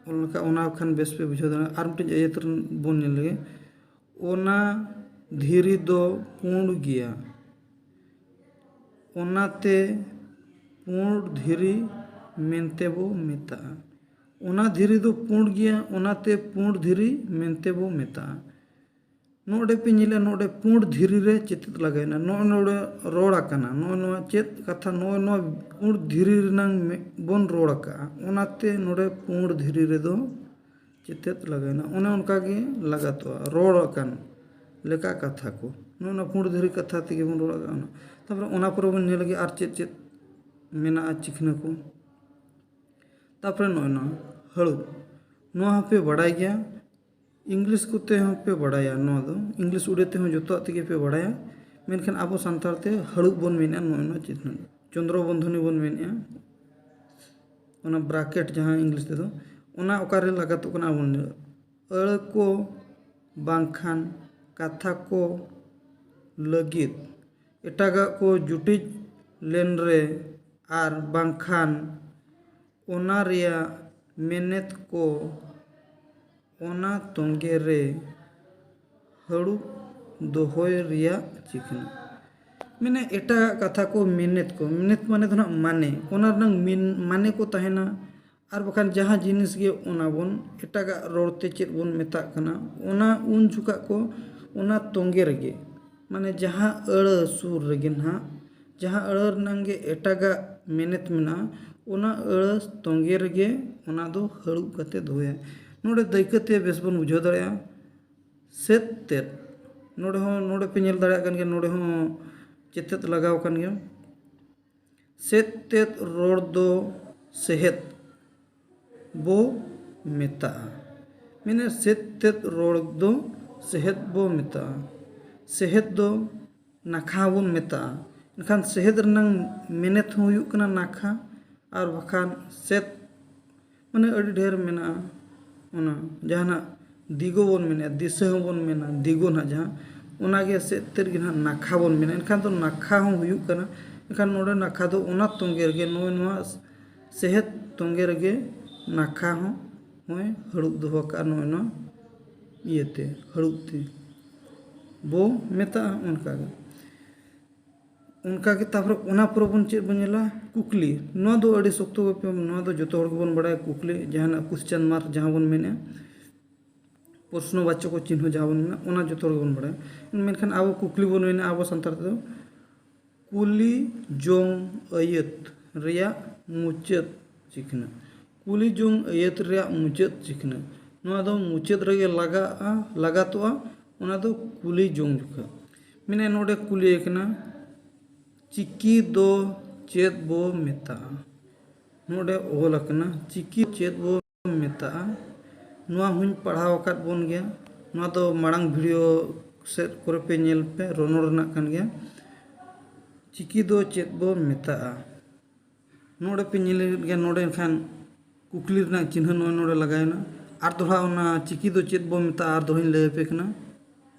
ᱚᱞ ᱞᱮᱠᱷᱟᱱ, ᱚᱱᱟ ᱠᱷᱟᱱ ᱵᱮᱥ ᱯᱮ ᱵᱩᱡᱷᱟᱹᱣ ᱫᱟᱲᱮᱭᱟᱜᱼᱟ᱾ ᱟᱨ ᱢᱤᱫᱴᱤᱡ ᱟᱹᱭᱟᱹᱛ ᱵᱚᱱ ᱧᱮᱞ ᱞᱮᱜᱮ᱾ ᱚᱱᱟ ᱫᱷᱤᱨᱤ ᱫᱚ ᱯᱩᱸᱰ ᱜᱮᱭᱟ, ᱚᱱᱟᱛᱮ ᱯᱩᱸᱰ ᱫᱷᱤᱨᱤ ᱢᱮᱱᱛᱮ ᱵᱚ ᱢᱮᱛᱟᱜᱼᱟ᱾ ᱚᱱᱟ ᱫᱷᱤᱨᱤ ᱫᱚ ᱯᱩᱸᱰ ᱜᱮᱭᱟ, ᱚᱱᱟᱛᱮ ᱯᱩᱸᱰ ᱫᱷᱤᱨᱤ ᱢᱮᱱᱛᱮ ᱵᱚ ᱢᱮᱛᱟᱜᱼᱟ᱾ ᱱᱚᱰᱮ ᱯᱮ ᱧᱮᱞᱟ, ᱱᱚᱰᱮ ᱯᱩᱸᱰ ᱫᱷᱤᱨᱤ ᱨᱮ ᱪᱮᱛᱮᱫ ᱞᱟᱜᱟᱣᱮᱱᱟ᱾ ᱱᱚᱜᱼᱚ ᱱᱚᱰᱮ ᱨᱚᱲ ᱟᱠᱟᱱᱟ, ᱱᱚᱜᱼᱚ ᱱᱚᱣᱟ ᱪᱮᱫ ᱠᱟᱛᱷᱟ, ᱱᱚᱜᱼᱚ ᱱᱚᱣᱟ ᱯᱩᱸᱰ ᱫᱷᱤᱨᱤ ᱨᱮᱱᱟᱝ ᱢᱮ-, ᱵᱚᱱ ᱨᱚᱲ ᱟᱠᱟᱜᱼᱟ, ᱚᱱᱟᱛᱮ ᱱᱚᱰᱮ ᱯᱩᱸᱰ ᱫᱷᱤᱨᱤ ᱨᱮᱫᱚ ᱪᱮᱛᱮᱫ ᱞᱟᱜᱟᱣᱮᱱᱟ᱾ ᱚᱱᱮ ᱚᱱᱠᱟ ᱜᱮ ᱞᱟᱜᱟᱛᱚᱜᱼᱟ, ᱨᱚᱲ ᱟᱠᱟᱱ ᱞᱮᱠᱟ ᱠᱟᱛᱷᱟ ᱠᱚ᱾ ᱱᱚᱜᱼᱚ ᱱᱚᱣᱟ ᱯᱩᱸᱰ ᱫᱷᱤᱨᱤ ᱠᱟᱛᱷᱟ ᱛᱮᱜᱮ ᱵᱚᱱ ᱨᱚᱲ ᱟᱠᱟᱜᱼᱟ᱾ ᱛᱟᱨᱯᱚᱨᱮ ᱚᱱᱟ ᱯᱚᱨᱮ ᱵᱚᱱ ᱧᱮᱞ ᱞᱮᱜᱮ ᱟᱨ ᱪᱮᱫ ᱪᱮᱫ ᱢᱮᱱᱟᱜᱼᱟ ᱪᱤᱠᱷᱱᱟᱹ ᱠᱚ᱾ ᱛᱟᱨᱯᱚᱨᱮ ᱱᱚᱜᱼᱚᱭ ᱱᱚᱣᱟ ᱦᱟᱹᱲᱩᱵ, ᱱᱚᱣᱟ ᱦᱚᱸᱯᱮ ᱵᱟᱲᱟᱭ ᱜᱮᱭᱟ, ᱤᱝᱞᱤᱥ ᱠᱚᱛᱮ ᱦᱚᱸᱯᱮ ᱵᱟᱲᱟᱭᱟ, ᱱᱚᱣᱟ ᱫᱚ ᱤᱝᱞᱤᱥ ᱩᱲᱤᱭᱟ ᱛᱮᱦᱚᱸ ᱡᱚᱛᱚᱣᱟᱜ ᱛᱮᱜᱮ ᱯᱮ ᱵᱟᱲᱟᱭᱟ᱾ ᱢᱮᱱᱠᱷᱟᱱ ᱟᱵᱚ ᱥᱟᱱᱛᱟᱲ ᱛᱮ ᱦᱟᱹᱲᱩᱵ ᱵᱚᱱ ᱢᱮᱱᱮᱫᱼᱟ, ᱱᱚᱜᱼᱚᱭ ᱱᱚᱣᱟ ᱪᱤᱠᱷᱱᱟᱹ, ᱪᱚᱱᱫᱨᱚ ᱵᱚᱱᱫᱷᱚᱱᱤ ᱵᱚᱱ ᱢᱮᱱᱮᱫᱼᱟ, ᱚᱱᱟ ᱵᱨᱟᱠᱮᱴ ᱡᱟᱦᱟᱸ ᱤᱝᱞᱤᱥ ᱛᱮᱫᱚ, ᱚᱱᱟ ᱚᱠᱟᱨᱮ ᱞᱟᱜᱟᱛᱚᱜ ᱠᱟᱱᱟ ᱟᱵᱚᱱ ᱧᱮᱞᱟ᱾ ᱟᱹᱲᱟᱹ ᱠᱚ ᱵᱟᱝᱠᱷᱟᱱ ᱠᱟᱛᱷᱟ ᱠᱚ ᱞᱟᱹᱜᱤᱫ ᱮᱴᱟᱜᱟᱜ ᱠᱚ ᱡᱩᱴᱤᱡ ᱞᱮᱱ ᱨᱮ ᱟᱨ ᱵᱟᱝᱠᱷᱟᱱ ᱚᱱᱟ ᱨᱮᱭᱟᱜ ᱢᱮᱱᱮᱛ ᱠᱚ ᱚᱱᱟ ᱛᱚᱸᱜᱮ ᱨᱮ ᱦᱟᱹᱲᱩᱵ ᱫᱚᱦᱚᱭ ᱨᱮᱭᱟᱜ ᱪᱤᱠᱷᱱᱟᱹ᱾ ᱢᱟᱱᱮ ᱮᱴᱟᱜᱟᱜ ᱠᱟᱛᱷᱟ ᱠᱚ ᱢᱮᱱᱮᱛ ᱠᱚ, ᱢᱮᱱᱮᱛ ᱢᱟᱱᱮ ᱫᱚ ᱱᱟᱜ ᱢᱟᱱᱮ, ᱚᱱᱟ ᱨᱮᱱᱟᱜ ᱢᱮᱱ, ᱢᱟᱱᱮ ᱠᱚ ᱛᱟᱦᱮᱱᱟ᱾ ᱟᱨ ᱵᱟᱠᱷᱟᱱ ᱡᱟᱦᱟᱸ ᱡᱤᱱᱤᱥ ᱜᱮ ᱚᱱᱟ ᱵᱚᱱ ᱮᱴᱟᱜᱟᱜ ᱨᱚᱲ ᱛᱮ ᱪᱮᱫ ᱵᱚᱱ ᱢᱮᱛᱟᱜ ᱠᱟᱱᱟ, ᱚᱱᱟ ᱩᱱ ᱡᱚᱠᱷᱟᱜ ᱠᱚ ᱚᱱᱟ ᱛᱚᱸᱜᱮ ᱨᱮᱜᱮ, ᱢᱟᱱᱮ ᱡᱟᱦᱟᱸ ᱟᱹᱲᱟᱹ ᱥᱩᱨ ᱨᱮᱜᱮ ᱱᱟᱦᱟᱜ, ᱡᱟᱦᱟᱸ ᱟᱹᱲᱟᱹ ᱨᱮᱱᱟᱝ ᱜᱮ ᱮᱴᱟᱜᱟᱜ ᱢᱮᱱᱮᱛ ᱢᱮᱱᱟᱜᱼᱟ, ᱚᱱᱟ ᱟᱹᱲᱟᱹ ᱛᱚᱸᱜᱮ ᱨᱮᱜᱮ ᱚᱱᱟ ᱫᱚ ᱦᱟᱹᱲᱩᱵ ᱠᱟᱛᱮ ᱫᱚᱦᱚᱭᱟ᱾ ᱱᱚᱰᱮ ᱫᱟᱹᱭᱠᱟᱹ ᱛᱮ ᱵᱮᱥ ᱵᱚᱱ ᱵᱩᱡᱷᱟᱹᱣ ᱫᱟᱲᱮᱭᱟᱜᱼᱟ᱾ ᱥᱮᱫ ᱛᱮᱫ, ᱱᱚᱰᱮ ᱦᱚᱸ, ᱱᱚᱰᱮ ᱯᱮ ᱧᱮᱞ ᱫᱟᱲᱮᱭᱟᱜ ᱠᱟᱱ ᱜᱮᱭᱟ, ᱱᱚᱰᱮ ᱦᱚᱸ ᱪᱮᱛᱮᱫ ᱞᱟᱜᱟᱣ ᱟᱠᱟᱱ ᱜᱮᱭᱟ᱾ ᱥᱮᱫ ᱛᱮᱫ ᱨᱚᱲ ᱫᱚ ᱥᱮᱦᱮᱫ ᱵᱚ ᱢᱮᱛᱟᱜᱼᱟ᱾ ᱢᱮᱱᱮ ᱥᱮᱫ ᱛᱮᱫ ᱨᱚᱲ ᱫᱚ ᱥᱮᱦᱮᱫ ᱵᱚ ᱢᱮᱛᱟᱜᱼᱟ᱾ ᱥᱮᱦᱮᱫ ᱫᱚ ᱱᱟᱠᱷᱟ ᱵᱚᱱ ᱢᱮᱛᱟᱜᱼᱟ᱾ ᱮᱱᱠᱷᱟᱱ ᱥᱮᱦᱮᱫ ᱨᱮᱱᱟᱝ ᱢᱮᱱᱮᱛ ᱦᱚᱸ ᱦᱩᱭᱩᱜ ᱠᱟᱱᱟ ᱱᱟᱠᱷᱟ, ᱟᱨ ᱵᱟᱠᱷᱟᱱ ᱥᱮᱫ, ᱢᱟᱱᱮ ᱟᱹᱰᱤ ᱰᱷᱮᱨ ᱢᱮᱱᱟᱜᱼᱟ᱾ ᱚᱱᱟ ᱡᱟᱦᱟᱱᱟᱜ ᱫᱤᱜᱚ ᱵᱚᱱ ᱢᱮᱱᱮᱫᱼᱟ, ᱫᱤᱥᱟᱹ ᱦᱚᱸᱵᱚᱱ ᱢᱮᱱᱟ, ᱫᱤᱜᱚ ᱱᱟᱦᱟᱜ ᱡᱟᱦᱟᱸ, ᱚᱱᱟᱜᱮ ᱥᱮᱫ ᱛᱮᱫ ᱜᱮ ᱱᱟᱦᱟᱜ ᱱᱟᱠᱷᱟ ᱵᱚᱱ ᱢᱮᱱᱟ᱾ ᱮᱱᱠᱷᱟᱱ ᱫᱚ ᱱᱟᱠᱷᱟ ᱦᱚᱸ ᱦᱩᱭᱩᱜ ᱠᱟᱱᱟ᱾ ᱮᱱᱠᱷᱟᱱ ᱱᱚᱰᱮ ᱱᱟᱠᱷᱟ ᱫᱚ ᱚᱱᱟ ᱛᱚᱸᱜᱮ ᱨᱮᱜᱮ, ᱱᱚᱜᱼᱚᱭ ᱱᱚᱣᱟ ᱥᱮᱦᱮᱫ ᱛᱚᱸᱜᱮ ᱨᱮᱜᱮ ᱱᱟᱠᱷᱟ ᱦᱚᱸ ᱱᱚᱜᱼᱚᱭ ᱦᱟᱹᱲᱩᱵ ᱫᱚᱦᱚ ᱠᱟᱜᱼᱟ, ᱱᱚᱜᱼᱚᱭ ᱱᱚᱣᱟ ᱤᱭᱟᱹᱛᱮ, ᱦᱟᱹᱲᱩᱵ ᱛᱮ ᱵᱚ ᱢᱮᱛᱟᱜᱼᱟ᱾ ᱚᱱᱠᱟᱜᱮ, ᱚᱱᱠᱟᱜᱮ ᱛᱟᱨᱯᱚᱨᱮ ᱚᱱᱟ ᱯᱚᱨᱮ ᱵᱚᱱ ᱪᱮᱫ ᱵᱚᱱ ᱧᱮᱞᱟ? ᱠᱩᱠᱞᱤ᱾ ᱱᱚᱣᱟ ᱫᱚ ᱟᱹᱰᱤ ᱥᱚᱠᱛᱚ ᱜᱮᱯᱮ, ᱱᱚᱣᱟ ᱫᱚ ᱡᱚᱛᱚ ᱦᱚᱲ ᱜᱮᱵᱚᱱ ᱵᱟᱲᱟᱭᱟ, ᱠᱩᱠᱞᱤ, ᱡᱟᱦᱟᱱᱟᱜ question mark ᱡᱟᱦᱟᱸ ᱵᱚᱱ ᱢᱮᱱᱮᱫᱼᱟ, ᱯᱨᱚᱥᱱᱚᱵᱟᱪᱚᱠ ᱪᱤᱱᱦᱟᱹ ᱡᱟᱦᱟᱸ ᱵᱚᱱ ᱢᱮᱱᱟ, ᱚᱱᱟ ᱡᱚᱛᱚ ᱦᱚᱲ ᱜᱮᱵᱚᱱ ᱵᱟᱲᱟᱭᱟ᱾ ᱢᱮᱱᱠᱷᱟᱱ ᱟᱵᱚ ᱠᱩᱠᱞᱤ ᱵᱚᱱ ᱢᱮᱱᱟ ᱟᱵᱚ ᱥᱟᱱᱛᱟᱲ ᱛᱮᱫᱚ, ᱠᱩᱞᱤ ᱡᱚᱝ ᱟᱹᱭᱟᱹᱛ ᱨᱮᱭᱟᱜ ᱢᱩᱪᱟᱹᱫ ᱪᱤᱠᱷᱱᱟᱹ᱾ ᱠᱩᱞᱤ ᱡᱚᱝ ᱟᱹᱭᱟᱹᱛ ᱨᱮᱭᱟᱜ ᱢᱩᱪᱟᱹᱫ ᱪᱤᱠᱷᱱᱟᱹ, ᱱᱚᱣᱟ ᱫᱚ ᱢᱩᱪᱟᱹᱫ ᱨᱮᱜᱮ ᱞᱟᱜᱟᱜᱼᱟ, ᱞᱟᱜᱟᱛᱚᱜᱼᱟ, ᱚᱱᱟ ᱫᱚ ᱠᱩᱞᱤ ᱡᱚᱝ ᱡᱚᱠᱷᱚᱱ᱾ ᱢᱮᱱᱟᱭ ᱱᱚᱰᱮ ᱠᱩᱞᱤᱭᱮ ᱠᱟᱱᱟ, ᱪᱤᱠᱤ ᱫᱚ ᱪᱮᱫ ᱵᱚ ᱢᱮᱛᱟᱜᱼᱟ? ᱱᱚᱰᱮ ᱚᱞ ᱟᱠᱟᱱᱟ, ᱪᱤᱠᱤ ᱪᱮᱫ ᱵᱚ ᱢᱮᱛᱟᱜᱼᱟ? ᱱᱚᱣᱟ ᱦᱚᱸᱧ ᱯᱟᱲᱦᱟᱣ ᱟᱠᱟᱫ ᱵᱚᱱ ᱜᱮᱭᱟ᱾ ᱱᱚᱣᱟ ᱫᱚ ᱢᱟᱲᱟᱝ video ᱥᱮᱫ ᱠᱚᱨᱮ ᱯᱮ ᱧᱮᱞ ᱯᱮ, ᱨᱚᱱᱚᱲ ᱨᱮᱱᱟᱜ ᱠᱟᱱ ᱜᱮᱭᱟ᱾ ᱪᱤᱠᱤ ᱫᱚ ᱪᱮᱫ ᱵᱚ ᱢᱮᱛᱟᱜᱼᱟ? ᱱᱚᱰᱮ ᱯᱮ ᱧᱮᱞᱮᱫ ᱜᱮᱭᱟ, ᱱᱚᱰᱮ ᱮᱱᱠᱷᱟᱱ ᱠᱩᱠᱞᱤ ᱨᱮᱱᱟᱜ ᱪᱤᱱᱦᱟᱹ ᱱᱚᱜᱼᱚᱭ ᱱᱚᱰᱮ ᱞᱟᱜᱟᱣᱮᱱᱟ᱾ ᱟᱨ ᱫᱚᱦᱲᱟ ᱚᱱᱟ ᱪᱤᱠᱤ ᱫᱚ ᱪᱮᱫ ᱵᱚ ᱢᱮᱛᱟᱜᱼᱟ, ᱟᱨ ᱫᱚᱦᱲᱟᱧ ᱞᱟᱹᱭ ᱟᱯᱮ ᱠᱟᱱᱟ᱾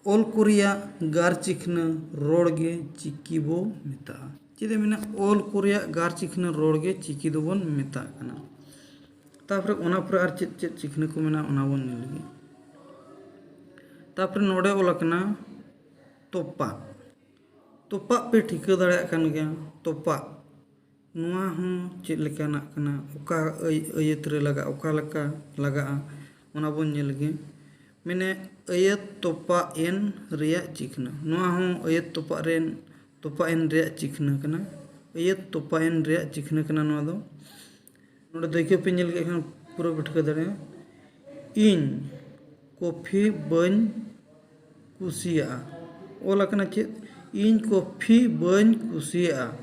ᱚᱞ ᱠᱚ ᱨᱮᱭᱟᱜ ᱜᱟᱨ ᱪᱤᱠᱷᱱᱟᱹ ᱨᱚᱲ ᱜᱮ ᱪᱤᱠᱤ ᱵᱚ ᱢᱮᱛᱟᱜᱼᱟ᱾ ᱪᱮᱫ ᱮ ᱢᱮᱱᱟ? ᱚᱞ ᱠᱚ ᱨᱮᱭᱟᱜ ᱜᱟᱨ ᱪᱤᱠᱷᱱᱟᱹ ᱨᱚᱲ ᱜᱮ ᱪᱤᱠᱤ ᱫᱚᱵᱚᱱ ᱢᱮᱛᱟᱜ ᱠᱟᱱᱟ᱾ ᱛᱟᱨᱯᱚᱨᱮ ᱚᱱᱟ ᱯᱚᱨᱮ ᱟᱨ ᱪᱮᱫ ᱪᱮᱫ ᱪᱤᱠᱷᱱᱟᱹ ᱠᱚ ᱢᱮᱱᱟᱜᱼᱟ, ᱚᱱᱟ ᱵᱚᱱ ᱧᱮᱞ ᱞᱮᱜᱮ᱾ ᱛᱟᱨᱯᱚᱨᱮ ᱱᱚᱰᱮ ᱚᱞ ᱟᱠᱟᱱᱟ ᱛᱚᱯᱟᱜ᱾ ᱛᱚᱯᱟᱜ ᱯᱮ ᱴᱷᱤᱠᱟᱹ ᱫᱟᱲᱮᱭᱟᱜ ᱠᱟᱱ ᱜᱮᱭᱟ, ᱛᱚᱯᱟᱜ᱾ ᱱᱚᱣᱟ ᱦᱚᱸ ᱪᱮᱫ ᱞᱮᱠᱟᱱᱟᱜ ᱠᱟᱱᱟ, ᱚᱠᱟ ᱟᱹᱭ-, ᱟᱹᱭᱟᱹᱛ ᱨᱮ ᱞᱟᱜᱟᱜᱼᱟ, ᱚᱠᱟ ᱞᱮᱠᱟ ᱞᱟᱜᱟᱜᱼᱟ, ᱚᱱᱟ ᱵᱚᱱ ᱧᱮᱞ ᱞᱮᱜᱮ᱾ ᱢᱮᱱᱮ ᱟᱹᱭᱟᱹᱛ ᱛᱚᱯᱟᱜ ᱮᱱ ᱨᱮᱭᱟᱜ ᱪᱤᱠᱷᱱᱟᱹ᱾ ᱱᱚᱣᱟ ᱦᱚᱸ ᱟᱹᱭᱟᱹᱛ ᱛᱚᱯᱟᱜ ᱨᱮᱱ, ᱛᱚᱯᱟᱜ ᱮᱱ ᱨᱮᱭᱟᱜ ᱪᱤᱠᱷᱱᱟᱹ ᱠᱟᱱᱟ᱾ ᱟᱹᱭᱟᱹᱛ ᱛᱚᱯᱟᱜ ᱮᱱ ᱨᱮᱭᱟᱜ ᱪᱤᱠᱷᱱᱟᱹ ᱠᱟᱱᱟ ᱱᱚᱣᱟ ᱫᱚ᱾ ᱱᱚᱰᱮ ᱫᱟᱹᱭᱠᱟᱹ ᱯᱮ ᱧᱮᱞ ᱠᱮᱫ ᱠᱷᱟᱱ ᱯᱩᱨᱟᱹ ᱯᱮ ᱴᱷᱤᱠᱟᱹ ᱫᱟᱲᱮᱭᱟᱜᱼᱟ᱾ ᱤᱧ ᱠᱚᱯᱷᱤ ᱵᱟᱹᱧ ᱠᱩᱥᱤᱭᱟᱜᱼᱟ᱾ ᱚᱞ ᱟᱠᱟᱱᱟ ᱪᱮᱫ? ᱤᱧ ᱠᱚᱯᱷᱤ ᱵᱟᱹᱧ ᱠᱩᱥᱤᱭᱟᱜᱼᱟ᱾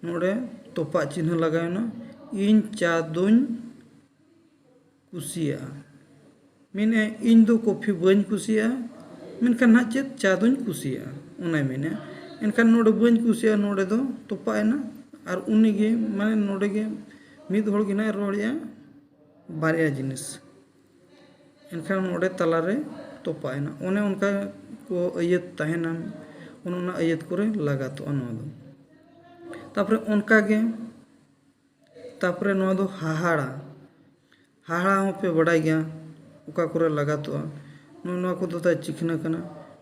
ᱱᱚᱰᱮ ᱛᱚᱯᱟᱜ ᱪᱤᱱᱦᱟᱹ ᱞᱟᱜᱟᱣᱮᱱᱟ᱾ ᱤᱧ ᱪᱟ ᱫᱚᱧ ᱠᱩᱥᱤᱭᱟᱜᱼᱟ᱾ ᱢᱮᱱᱮᱫ, ᱤᱧ ᱫᱚ ᱠᱚᱯᱷᱤ ᱵᱟᱹᱧ ᱠᱩᱥᱤᱭᱟᱜᱼᱟ, ᱢᱮᱱᱠᱷᱟᱱ ᱱᱟᱦᱟᱜ ᱪᱮᱫ, ᱪᱟ ᱫᱚᱧ ᱠᱩᱥᱤᱭᱟᱜᱼᱟ, ᱚᱱᱟᱭ ᱢᱮᱱᱮᱫᱼᱟ᱾ ᱮᱱᱠᱷᱟᱱ ᱱᱚᱰᱮ ᱵᱟᱹᱧ ᱠᱩᱥᱤᱭᱟᱜᱼᱟ, ᱱᱚᱰᱮ ᱫᱚ ᱛᱚᱯᱟᱜ ᱮᱱᱟ᱾ ᱟᱨ ᱩᱱᱤᱜᱮ, ᱢᱟᱱᱮ ᱱᱚᱰᱮ ᱜᱮ ᱢᱤᱫ ᱦᱚᱲ ᱜᱮ ᱱᱟᱦᱟᱜ ᱨᱚᱲᱮᱫᱼᱟ, ᱵᱟᱨᱭᱟ ᱡᱤᱱᱤᱥ᱾ ᱮᱱᱠᱷᱟᱱ ᱱᱚᱰᱮ ᱛᱟᱞᱟᱨᱮ ᱛᱚᱯᱟᱜ ᱮᱱᱟ᱾ ᱚᱱᱮ ᱚᱱᱠᱟ ᱠᱚ ᱟᱹᱭᱟᱹᱛ ᱛᱟᱦᱮᱱᱟ, ᱚᱱᱮ ᱚᱱᱟ ᱟᱹᱭᱟᱹᱛ ᱠᱚᱨᱮ ᱞᱟᱜᱟᱛᱚᱜᱼᱟ ᱱᱚᱣᱟ ᱫᱚ᱾ ᱛᱟᱯᱚᱨᱮ ᱚᱱᱠᱟᱜᱮ, ᱛᱟᱯᱚᱨᱮ ᱱᱚᱣᱟ ᱫᱚ ᱦᱟᱦᱟᱲᱟ᱾ ᱦᱟᱦᱟᱲᱟ ᱦᱚᱸᱯᱮ ᱵᱟᱰᱟᱭ ᱜᱮᱭᱟ, ᱚᱠᱟ ᱠᱚᱨᱮ ᱞᱟᱜᱟᱛᱚᱜᱼᱟ᱾ ᱱᱚᱜᱼᱚ ᱱᱚᱣᱟ ᱠᱚᱫᱚ ᱛᱟᱭ ᱪᱤᱠᱷᱱᱟᱹ ᱠᱟᱱᱟ᱾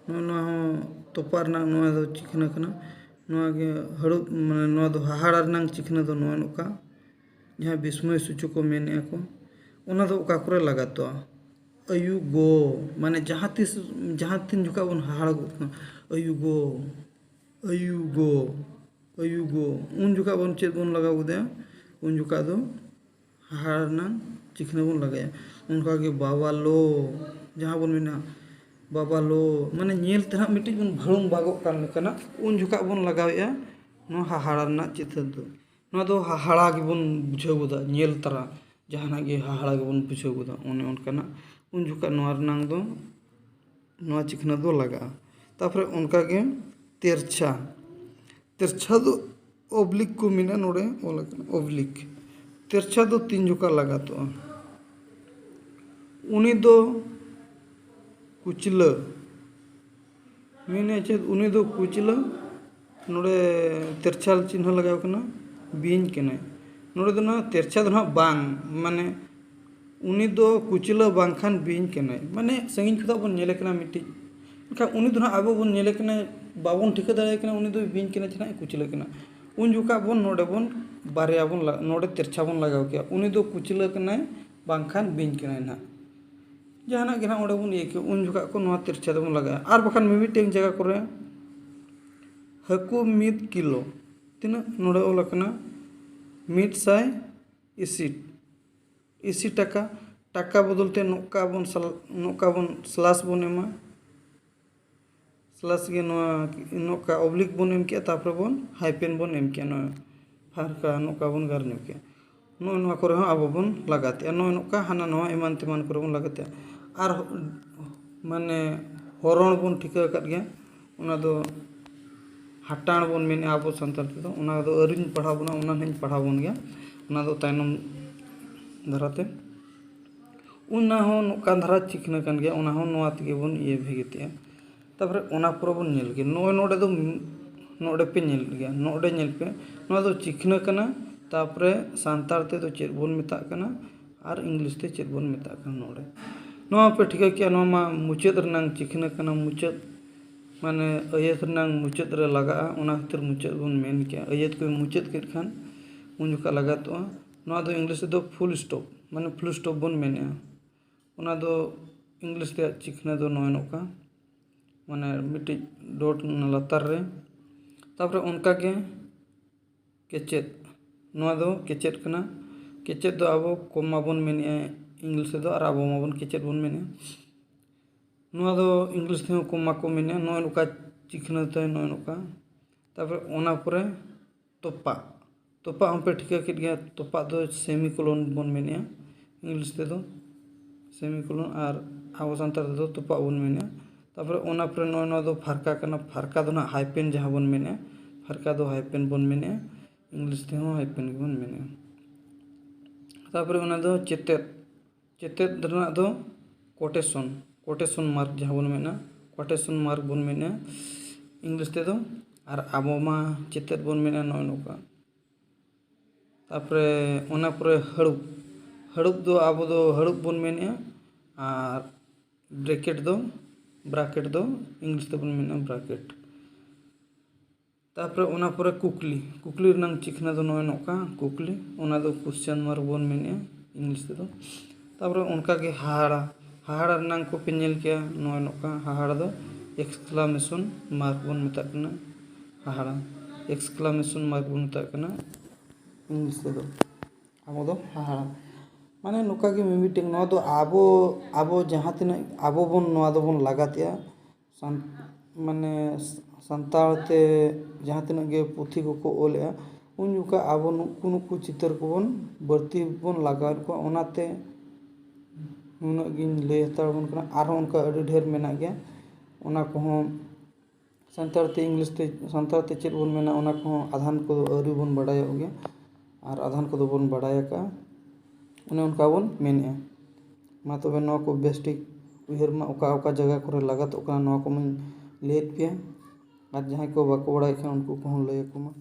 ᱱᱚᱜᱼᱚ ᱱᱚᱣᱟ ᱦᱚᱸ ᱛᱚᱯᱟᱜ ᱨᱮᱱᱟᱜ ᱱᱚᱣᱟ ᱫᱚ ᱪᱤᱠᱷᱱᱟᱹ ᱠᱟᱱᱟ᱾ ᱱᱚᱣᱟ ᱜᱮ ᱦᱟᱹᱲᱩᱵ, ᱢᱟᱱᱮ ᱱᱚᱣᱟ ᱫᱚ ᱦᱟᱦᱟᱲᱟ ᱨᱮᱱᱟᱜ ᱪᱤᱠᱷᱱᱟᱹ ᱫᱚ ᱱᱚᱣᱟ ᱱᱚᱝᱠᱟ, ᱡᱟᱦᱟᱸ ᱵᱤᱥᱢᱚᱭ ᱥᱩᱪᱚᱠ ᱠᱚ ᱢᱮᱱᱮᱫᱼᱟ ᱠᱚ, ᱚᱱᱟ ᱫᱚ ᱚᱠᱟ ᱠᱚᱨᱮ ᱞᱟᱜᱟᱛᱚᱜᱼᱟ? ᱟᱭᱩ ᱜᱚ, ᱢᱟᱱᱮ ᱡᱟᱦᱟᱸ ᱛᱤᱥ, ᱡᱟᱦᱟᱸ ᱛᱤᱱ ᱡᱚᱠᱷᱟᱜ ᱵᱚᱱ ᱦᱟᱦᱟᱲᱟ ᱜᱚᱫ ᱠᱟᱱᱟ, ᱟᱭᱩ ᱜᱚ, ᱟᱭᱩ ᱜᱚ, ᱟᱭᱩ ᱜᱚ, ᱩᱱ ᱡᱚᱠᱷᱟᱜ ᱵᱚᱱ ᱪᱮᱫ ᱵᱚᱱ ᱞᱟᱜᱟᱣ ᱜᱚᱫᱟ? ᱩᱱ ᱡᱚᱠᱷᱟᱜ ᱫᱚ ᱦᱟᱦᱟᱲᱟ ᱨᱮᱱᱟᱜ ᱪᱤᱠᱷᱱᱟᱹ ᱵᱚᱱ ᱞᱟᱜᱟᱭᱟ᱾ ᱚᱱᱠᱟᱜᱮ ᱵᱟᱵᱟ ᱞᱳ, ᱡᱟᱦᱟᱸ ᱵᱚᱱ ᱢᱮᱱᱟ ᱵᱟᱵᱟ ᱞᱳ, ᱢᱟᱱᱮ ᱧᱮᱞ ᱛᱮ ᱦᱟᱸᱜ ᱢᱤᱫᱴᱤᱡ ᱵᱚᱱ ᱵᱷᱟᱹᱲᱩᱢ ᱵᱷᱟᱜᱚᱜ ᱠᱟᱱ ᱞᱮᱠᱟᱱᱟᱜ, ᱩᱱ ᱡᱚᱠᱷᱟᱜ ᱵᱚᱱ ᱞᱟᱜᱟᱣᱮᱫᱼᱟ ᱱᱚᱣᱟ ᱦᱟᱦᱟᱲᱟ ᱨᱮᱱᱟᱜ ᱪᱤᱛᱟᱹᱨ ᱫᱚ᱾ ᱱᱚᱣᱟ ᱫᱚ ᱦᱟᱦᱟᱲᱟ ᱜᱮᱵᱚᱱ ᱵᱩᱡᱷᱟᱹᱣ ᱜᱚᱫᱟ, ᱧᱮᱞ ᱛᱟᱨᱟ ᱡᱟᱦᱟᱱᱟᱜ ᱜᱮ ᱦᱟᱦᱟᱲᱟ ᱜᱮᱵᱚᱱ ᱵᱩᱡᱷᱟᱹᱣ ᱜᱚᱫᱟ, ᱚᱱᱮ ᱚᱱᱠᱟᱱᱟᱜ᱾ ᱩᱱ ᱡᱚᱠᱷᱟᱜ ᱱᱚᱣᱟ ᱨᱮᱱᱟᱝ ᱫᱚ, ᱱᱚᱣᱟ ᱪᱤᱠᱷᱱᱟᱹ ᱫᱚ ᱞᱟᱜᱟᱜᱼᱟ᱾ ᱛᱟᱨᱯᱚᱨᱮ ᱚᱱᱠᱟᱜᱮ ᱛᱮᱨᱪᱷᱟ, ᱛᱮᱨᱪᱷᱟ ᱫᱚ ᱚᱵᱽᱞᱤᱠ ᱠᱚ ᱢᱮᱱᱟ, ᱱᱚᱰᱮ ᱚᱞ ᱟᱠᱟᱱᱟ ᱚᱵᱽᱞᱤᱠ᱾ ᱛᱮᱨᱪᱷᱟ ᱫᱚ ᱛᱤᱱ ᱡᱚᱠᱷᱟ ᱞᱟᱜᱟᱛᱚᱜᱼᱟ? ᱩᱱᱤ ᱫᱚ ᱠᱩᱪᱞᱟᱹ, ᱢᱮᱱᱮᱫ ᱪᱮᱫ? ᱩᱱᱤ ᱫᱚ ᱠᱩᱪᱞᱟᱹ, ᱱᱚᱰᱮ ᱛᱮᱨᱪᱷᱟ ᱪᱤᱱᱦᱟᱹ ᱞᱟᱜᱟᱣ ᱠᱟᱱᱟ, ᱵᱤᱧ ᱠᱟᱱᱟᱭ᱾ ᱱᱚᱰᱮ ᱫᱚ ᱱᱚᱣᱟ ᱛᱮᱨᱪᱷᱟ ᱫᱚ ᱱᱟᱦᱟᱜ ᱵᱟᱝ, ᱢᱟᱱᱮ ᱩᱱᱤ ᱫᱚ ᱠᱩᱪᱞᱟᱹ ᱵᱟᱝᱠᱷᱟᱱ ᱵᱤᱧ ᱠᱟᱱᱟᱭ, ᱢᱟᱱᱮ ᱥᱟᱺᱜᱤᱧ ᱠᱷᱚᱱᱟᱜ ᱵᱚᱱ ᱧᱮᱞᱮ ᱠᱟᱱᱟ ᱢᱤᱫᱴᱤᱡ, ᱮᱱᱠᱷᱟᱱ ᱩᱱᱤ ᱫᱚ ᱱᱟᱦᱟᱜ ᱟᱵᱚ ᱵᱚᱱ ᱧᱮᱞᱮ ᱠᱟᱱᱟ, ᱵᱟᱵᱚᱱ ᱴᱷᱤᱠᱟᱹ ᱫᱟᱲᱮᱭᱟᱭ ᱠᱟᱱᱟ ᱩᱱᱤ ᱫᱚ ᱵᱤᱧ ᱠᱟᱱᱟᱭ ᱪᱮ ᱱᱟᱦᱟᱜ ᱠᱩᱪᱞᱟᱹ ᱠᱟᱱᱟ᱾ ᱩᱱ ᱡᱚᱠᱷᱟᱜ ᱵᱚᱱ ᱱᱚᱰᱮ ᱵᱚᱱ ᱵᱟᱨᱭᱟ ᱵᱚᱱ ᱞᱟ-, ᱱᱚᱰᱮ ᱛᱮᱨᱪᱷᱟ ᱵᱚᱱ ᱞᱟᱜᱟᱣ ᱠᱮᱭᱟ, ᱩᱱᱤ ᱫᱚ ᱠᱩᱪᱞᱟᱹ ᱠᱟᱱᱟᱭ ᱵᱟᱝᱠᱷᱟᱱ ᱵᱤᱧ ᱠᱟᱱᱟᱭ ᱱᱟᱦᱟᱜ᱾ ᱡᱟᱦᱟᱱᱟᱜ ᱜᱮ ᱱᱟᱦᱟᱜ ᱚᱸᱰᱮ ᱵᱚᱱ ᱤᱭᱟᱹ ᱠᱮᱭᱟ, ᱩᱱ ᱡᱚᱠᱷᱟᱜ ᱠᱚ ᱱᱚᱣᱟ ᱛᱮᱨᱪᱷᱟ ᱫᱚᱵᱚᱱ ᱞᱟᱜᱟᱭᱟ᱾ ᱟᱨ ᱵᱟᱠᱷᱟᱱ ᱢᱤᱢᱤᱫᱴᱮᱱ ᱡᱟᱭᱜᱟ ᱠᱚᱨᱮ ᱦᱟᱹᱠᱩ ᱢᱤᱫ ᱠᱤᱞᱳ, ᱛᱤᱱᱟᱹᱜ ᱱᱚᱰᱮ ᱚᱞ ᱟᱠᱟᱱᱟ? ᱢᱤᱫ ᱥᱟᱭ ᱤᱥᱤᱴ, ᱤᱥᱤ ᱴᱟᱠᱟ᱾ ᱴᱟᱠᱟ ᱵᱚᱫᱚᱞ ᱛᱮ ᱱᱚᱝᱠᱟ ᱵᱚᱱ ᱥᱟᱞ-, ᱱᱚᱝᱠᱟ ᱵᱚᱱ ᱥᱞᱟᱥ ᱵᱚᱱ ᱮᱢᱟ᱾ ᱥᱞᱟᱥ ᱜᱮ ᱱᱚᱣᱟ ᱱᱚᱝᱠᱟ ᱚᱵᱽᱞᱤᱠ ᱵᱚᱱ ᱮᱢ ᱠᱮᱜᱼᱟ, ᱛᱟᱨᱯᱚᱨᱮ ᱵᱚᱱ ᱦᱟᱭᱯᱮᱱ ᱵᱚᱱ ᱮᱢ ᱠᱮᱜᱼᱟ, ᱱᱚᱣᱟ ᱯᱷᱟᱨᱠᱟ ᱱᱚᱝᱠᱟ ᱵᱚᱱ ᱜᱟᱨ ᱧᱚᱜ ᱠᱮᱜᱼᱟ᱾ ᱱᱚᱜᱼᱚ ᱱᱚᱣᱟ ᱠᱚᱨᱮ ᱦᱚᱸ ᱟᱵᱚ ᱵᱚᱱ ᱞᱟᱜᱟᱛᱮᱜᱼᱟ, ᱱᱚᱜᱼᱚ ᱱᱚᱝᱠᱟ ᱦᱟᱱᱟ ᱱᱚᱣᱟ ᱮᱢᱟᱱ ᱛᱮᱢᱟᱱ ᱠᱚᱨᱮ ᱵᱚᱱ ᱞᱟᱜᱟᱛᱮᱜᱼᱟ᱾ ᱟᱨ ᱢᱟᱱᱮ ᱦᱚᱨᱚᱱ ᱵᱚᱱ ᱴᱷᱤᱠᱟᱹ ᱟᱠᱟᱫ ᱜᱮᱭᱟ, ᱚᱱᱟ ᱫᱚ ᱦᱟᱴᱟᱬ ᱵᱚᱱ ᱢᱮᱱᱮᱫᱼᱟ ᱟᱵᱚ ᱥᱟᱱᱛᱟᱲ ᱛᱮᱫᱚ᱾ ᱚᱱᱟ ᱫᱚ ᱟᱹᱣᱨᱤᱧ ᱯᱟᱲᱦᱟᱣ ᱵᱚᱱᱟ, ᱚᱱᱟ ᱱᱟᱦᱟᱜ ᱤᱧ ᱯᱟᱲᱦᱟᱣ ᱵᱚᱱ ᱜᱮᱭᱟ, ᱚᱱᱟ ᱫᱚ ᱛᱟᱭᱱᱚᱢ ᱫᱷᱟᱨᱟᱛᱮ᱾ ᱚᱱᱟ ᱦᱚᱸ ᱱᱚᱝᱠᱟᱱ ᱫᱷᱟᱨᱟ ᱪᱤᱠᱷᱱᱟᱹ ᱠᱟᱱ ᱜᱮᱭᱟ, ᱚᱱᱟ ᱦᱚᱸ ᱱᱚᱣᱟ ᱛᱮᱜᱮ ᱵᱚᱱ ᱤᱭᱟᱹ ᱵᱷᱮᱜᱮᱫᱮᱜᱼᱟ᱾ ᱛᱟᱨᱯᱚᱨᱮ ᱚᱱᱟ ᱯᱚᱨᱮ ᱵᱚᱱ ᱧᱮᱞ ᱜᱮᱭᱟ, ᱱᱚᱜᱼᱚᱭ ᱱᱚᱰᱮ ᱫᱚ, ᱱᱚᱰᱮ ᱯᱮ ᱧᱮᱞᱮᱫ ᱜᱮᱭᱟ, ᱱᱚᱰᱮ ᱧᱮᱞ ᱯᱮ, ᱱᱚᱣᱟ ᱫᱚ ᱪᱤᱠᱷᱱᱟᱹ ᱠᱟᱱᱟ᱾ ᱛᱟᱨᱯᱚᱨᱮ ᱥᱟᱱᱛᱟᱲ ᱛᱮᱫᱚ ᱪᱮᱫ ᱵᱚᱱ ᱢᱮᱛᱟᱜ ᱠᱟᱱᱟ ᱟᱨ ᱤᱝᱞᱤᱥ ᱛᱮ ᱪᱮᱫ ᱵᱚᱱ ᱢᱮᱛᱟᱜ ᱠᱟᱱᱟ ᱱᱚᱰᱮ᱾ ᱱᱚᱣᱟ ᱯᱮ ᱴᱷᱤᱠᱟᱹ ᱠᱮᱜᱼᱟ, ᱱᱚᱣᱟ ᱢᱟ ᱢᱩᱪᱟᱹᱫ ᱨᱮᱱᱟᱝ ᱪᱤᱠᱷᱱᱟᱹ ᱠᱟᱱᱟ, ᱢᱩᱪᱟᱹᱫ, ᱢᱟᱱᱮ ᱟᱹᱭᱟᱹᱛ ᱨᱮᱱᱟᱝ ᱢᱩᱪᱟᱹᱫ ᱨᱮ ᱞᱟᱜᱟᱜᱼᱟ, ᱚᱱᱟ ᱠᱷᱟᱹᱛᱤᱨ ᱢᱩᱪᱟᱹᱫ ᱵᱚᱱ ᱢᱮᱱ ᱠᱮᱜᱼᱟ᱾ ᱟᱹᱭᱟᱹᱛ ᱠᱚ ᱢᱩᱪᱟᱹᱫ ᱠᱮᱫ ᱠᱷᱟᱱ ᱩᱱ ᱡᱚᱠᱷᱚᱱ ᱞᱟᱜᱟᱛᱚᱜᱼᱟ᱾ ᱱᱚᱣᱟ ᱫᱚ ᱤᱝᱞᱤᱥ ᱨᱮᱫᱚ ᱯᱷᱩᱞ ᱥᱴᱚᱯ, ᱢᱟᱱᱮ ᱯᱷᱩᱞ ᱥᱴᱚᱯ ᱵᱚᱱ ᱢᱮᱱᱮᱜᱼᱟ᱾ ᱚᱱᱟ ᱫᱚ ᱤᱝᱞᱤᱥ ᱨᱮᱭᱟᱜ ᱪᱤᱠᱷᱱᱟᱹ ᱫᱚ ᱱᱚᱜᱼᱚᱭ ᱱᱚᱝᱠᱟ, ᱢᱟᱱᱮ ᱢᱤᱫᱴᱤᱡ ᱰᱚᱴ ᱞᱟᱛᱟᱨ ᱨᱮ᱾ ᱛᱟᱨᱯᱚᱨᱮ ᱚᱱᱠᱟ ᱜᱮ ᱠᱮᱪᱮᱫ, ᱱᱚᱣᱟ ᱫᱚ ᱠᱮᱪᱮᱫ ᱠᱟᱱᱟ᱾ ᱠᱮᱪᱮᱫ ᱫᱚ ᱟᱵᱚ ᱠᱚᱢᱟ ᱵᱚᱱ ᱢᱮᱱᱮᱜᱼᱟ ᱤᱝᱞᱤᱥ ᱨᱮᱫᱚ, ᱟᱨ ᱟᱵᱚ ᱢᱟᱵᱚᱱ ᱠᱮᱪᱮᱫ ᱵᱚᱱ ᱢᱮᱱᱮᱜᱼᱟ᱾ ᱱᱚᱣᱟ ᱫᱚ ᱤᱝᱞᱤᱥ ᱛᱮᱦᱚᱸ ᱠᱚᱢᱟ ᱠᱚ ᱢᱮᱱᱮᱜᱼᱟ, ᱱᱚᱜᱼᱚᱭ ᱱᱚᱝᱠᱟ ᱪᱤᱠᱷᱱᱟᱹ ᱛᱮ ᱱᱚᱜᱼᱚᱭ ᱱᱚᱝᱠᱟ᱾ ᱛᱟᱨᱯᱚᱨᱮ ᱚᱱᱟ ᱯᱚᱨᱮ ᱛᱚᱯᱟᱜ, ᱛᱚᱯᱟᱜ ᱦᱚᱸᱯᱮ ᱴᱷᱤᱠᱟᱹ ᱠᱮᱫ ᱜᱮᱭᱟ, ᱛᱚᱯᱟᱜ ᱫᱚ ᱥᱮᱢᱤᱠᱳᱞᱚᱱ ᱵᱚᱱ ᱢᱮᱱᱮᱜᱼᱟ ᱤᱝᱞᱤᱥ ᱛᱮᱫᱚ, ᱥᱮᱢᱤᱠᱳᱞᱚᱱ, ᱟᱨ ᱟᱵᱚ ᱥᱟᱱᱛᱟᱲ ᱛᱮᱫᱚ ᱛᱚᱯᱟᱜ ᱵᱚᱱ ᱢᱮᱱᱮᱜᱼᱟ᱾ ᱛᱟᱨᱯᱚᱨᱮ ᱚᱱᱟ ᱯᱚᱨᱮ ᱱᱚᱜᱼᱚᱭ ᱱᱚᱣᱟ ᱫᱚ ᱯᱷᱟᱨᱠᱟ ᱠᱟᱱᱟ, ᱯᱷᱟᱨᱠᱟ ᱫᱚ ᱱᱟᱦᱟᱜ ᱦᱟᱭᱯᱮᱱ ᱡᱟᱦᱟᱸ ᱵᱚᱱ ᱢᱮᱱᱮᱜᱼᱟ, ᱯᱷᱟᱨᱠᱟ ᱫᱚ ᱦᱟᱭᱯᱮᱱ ᱵᱚᱱ ᱢᱮᱱᱮᱜᱼᱟ, ᱤᱝᱞᱤᱥ ᱛᱮᱦᱚᱸ ᱦᱟᱭᱯᱮᱱ ᱜᱮᱵᱚᱱ ᱢᱮᱱᱮᱜᱼᱟ᱾ ᱛᱟᱨᱯᱚᱨᱮ ᱚᱱᱟ ᱫᱚ ᱪᱮᱛᱮᱫ, ᱪᱮᱛᱮᱫ ᱨᱮᱱᱟᱜ ᱫᱚ ᱠᱳᱴᱮᱥᱚᱱ, ᱠᱳᱴᱮᱥᱚᱱ ᱢᱟᱨᱠ ᱡᱟᱦᱟᱸ ᱵᱚᱱ ᱢᱮᱱᱟ, ᱠᱳᱴᱮᱥᱚᱱ ᱢᱟᱨᱠ ᱵᱚᱱ ᱢᱮᱱᱟ ᱤᱝᱞᱤᱥ ᱛᱮᱫᱚ, ᱟᱨ ᱟᱵᱚ ᱢᱟ ᱪᱮᱛᱮᱫ ᱵᱚᱱ ᱢᱮᱱᱟ ᱱᱚᱜᱼᱚᱭ ᱱᱚᱝᱠᱟ᱾ ᱛᱟᱨᱯᱚᱨᱮ ᱚᱱᱟ ᱯᱚᱨᱮ ᱦᱟᱹᱲᱩᱵ, ᱦᱟᱹᱲᱩᱵ ᱫᱚ ᱟᱵᱚ ᱫᱚ ᱦᱟᱹᱲᱩᱵ ᱵᱚᱱ ᱢᱮᱱᱮᱜᱼᱟ, ᱟᱨ ᱵᱨᱮᱠᱮᱴ ᱫᱚ, ᱵᱨᱟᱠᱮᱴ ᱫᱚ ᱤᱝᱞᱤᱥ ᱛᱮᱵᱚᱱ ᱢᱮᱱᱟ ᱵᱨᱟᱠᱮᱴ᱾ ᱛᱟᱨᱯᱚᱨᱮ ᱚᱱᱟ ᱯᱚᱨᱮ ᱠᱩᱠᱞᱤ, ᱠᱩᱠᱞᱤ ᱨᱮᱱᱟᱝ ᱪᱤᱠᱷᱱᱟᱹ ᱫᱚ ᱱᱚᱜᱼᱚᱭ ᱱᱚᱝᱠᱟ, ᱠᱩᱠᱞᱤ, ᱚᱱᱟ ᱫᱚ ᱠᱚᱥᱪᱟᱱ ᱢᱟᱨᱠ ᱵᱚᱱ ᱢᱮᱱᱮᱜᱼᱟ ᱤᱝᱞᱤᱥ ᱛᱮᱫᱚ᱾ ᱛᱟᱨᱯᱚᱨᱮ ᱚᱱᱠᱟ ᱜᱮ ᱦᱟᱦᱟᱲᱟ, ᱦᱟᱦᱟᱲᱟ ᱨᱮᱱᱟᱝ ᱠᱚᱯᱮ ᱧᱮᱞ ᱠᱮᱜᱼᱟ, ᱱᱚᱜᱼᱚᱭ ᱱᱚᱝᱠᱟ ᱦᱟᱦᱟᱲᱟ ᱫᱚ ᱮᱠᱥᱠᱞᱟᱢᱮᱥᱚᱱ ᱢᱟᱨᱠ ᱵᱚᱱ ᱢᱮᱛᱟᱜ ᱠᱟᱱᱟ, ᱦᱟᱦᱟᱲᱟ, ᱮᱠᱥᱠᱞᱟᱢᱮᱥᱚᱱ ᱢᱟᱨᱠ ᱵᱚᱱ ᱢᱮᱛᱟᱜ ᱠᱟᱱᱟ ᱤᱝᱞᱤᱥ ᱛᱮᱫᱚ᱾ ᱟᱵᱚ ᱫᱚ ᱦᱟᱦᱟᱲᱟ, ᱢᱟᱱᱮ ᱱᱚᱝᱠᱟ ᱜᱮ ᱢᱤᱢᱤᱫᱴᱮᱱ, ᱱᱚᱣᱟ ᱫᱚ ᱟᱵᱚ, ᱟᱵᱚ ᱡᱟᱦᱟᱸ ᱛᱤᱱᱟᱹᱜ ᱟᱵᱚ ᱵᱚᱱ ᱱᱚᱣᱟ ᱫᱚᱵᱚᱱ ᱞᱟᱜᱟᱛᱮᱜᱼᱟ, ᱥᱟᱱ-, ᱢᱟᱱᱮ ᱥᱟᱱᱛᱟᱲ ᱛᱮ ᱡᱟᱦᱟᱸ ᱛᱤᱱᱟᱹᱜ ᱜᱮ ᱯᱩᱛᱷᱤ ᱠᱚᱠᱚ ᱚᱞᱮᱜᱼᱟ, ᱩᱱ ᱡᱚᱠᱷᱚᱱ ᱟᱵᱚ ᱱᱩᱠᱩ, ᱱᱩᱠᱩ ᱪᱤᱛᱟᱹᱨ ᱠᱚᱵᱚᱱ ᱵᱟᱹᱲᱛᱤ ᱵᱚᱱ ᱞᱟᱜᱟᱣᱮᱫ ᱠᱚᱣᱟ᱾ ᱚᱱᱟᱛᱮ ᱱᱩᱱᱟᱹᱜ ᱜᱤᱧ ᱞᱟᱹᱭ ᱦᱟᱛᱟᱲ ᱟᱵᱚᱱ ᱠᱟᱱᱟ, ᱟᱨᱦᱚᱸ ᱚᱱᱠᱟ ᱟᱹᱰᱤ ᱰᱷᱮᱨ ᱢᱮᱱᱟᱜ ᱜᱮᱭᱟ᱾ ᱚᱱᱟ ᱠᱚᱦᱚᱸ ᱥᱟᱱᱛᱟᱲ ᱛᱮ, ᱤᱝᱞᱤᱥ ᱛᱮ, ᱥᱟᱱᱛᱟᱲ ᱛᱮ ᱪᱮᱫ ᱵᱚᱱ ᱢᱮᱱᱟ, ᱚᱱᱟ ᱠᱚᱦᱚᱸ ᱟᱫᱷᱟᱱ ᱠᱚᱫᱚ ᱟᱹᱣᱨᱤ ᱵᱚᱱ ᱵᱟᱰᱟᱭᱚᱜ ᱜᱮᱭᱟ ᱟᱨ ᱟᱫᱷᱟᱱ ᱠᱚᱫᱚ ᱵᱚᱱ ᱵᱟᱰᱟᱭ ᱟᱠᱟᱫᱼᱟ᱾ ᱚᱱᱮ ᱚᱱᱠᱟ ᱵᱚᱱ ᱢᱮᱱᱮᱫᱼᱟ᱾ ᱢᱟ ᱛᱚᱵᱮ ᱱᱚᱣᱟ ᱠᱚ ᱵᱮᱥ ᱴᱷᱤᱠ ᱩᱭᱦᱟᱹᱨ ᱢᱟ, ᱚᱠᱟ ᱚᱠᱟ ᱡᱟᱭᱜᱟ ᱠᱚᱨᱮ ᱞᱟᱜᱟᱛᱚᱜ ᱠᱟᱱᱟ, ᱱᱚᱣᱟ ᱠᱚᱢᱟᱧ ᱞᱟᱹᱭᱟᱫ ᱯᱮᱭᱟ᱾ ᱟᱨ ᱡᱟᱦᱟᱸᱭ ᱠᱚ ᱵᱟᱠᱚ ᱵᱟᱲᱟᱭ ᱠᱷᱟᱱ, ᱩᱱᱠᱩ ᱠᱚᱦᱚᱸ ᱞᱟᱹᱭ ᱟᱠᱚ ᱢᱟ᱾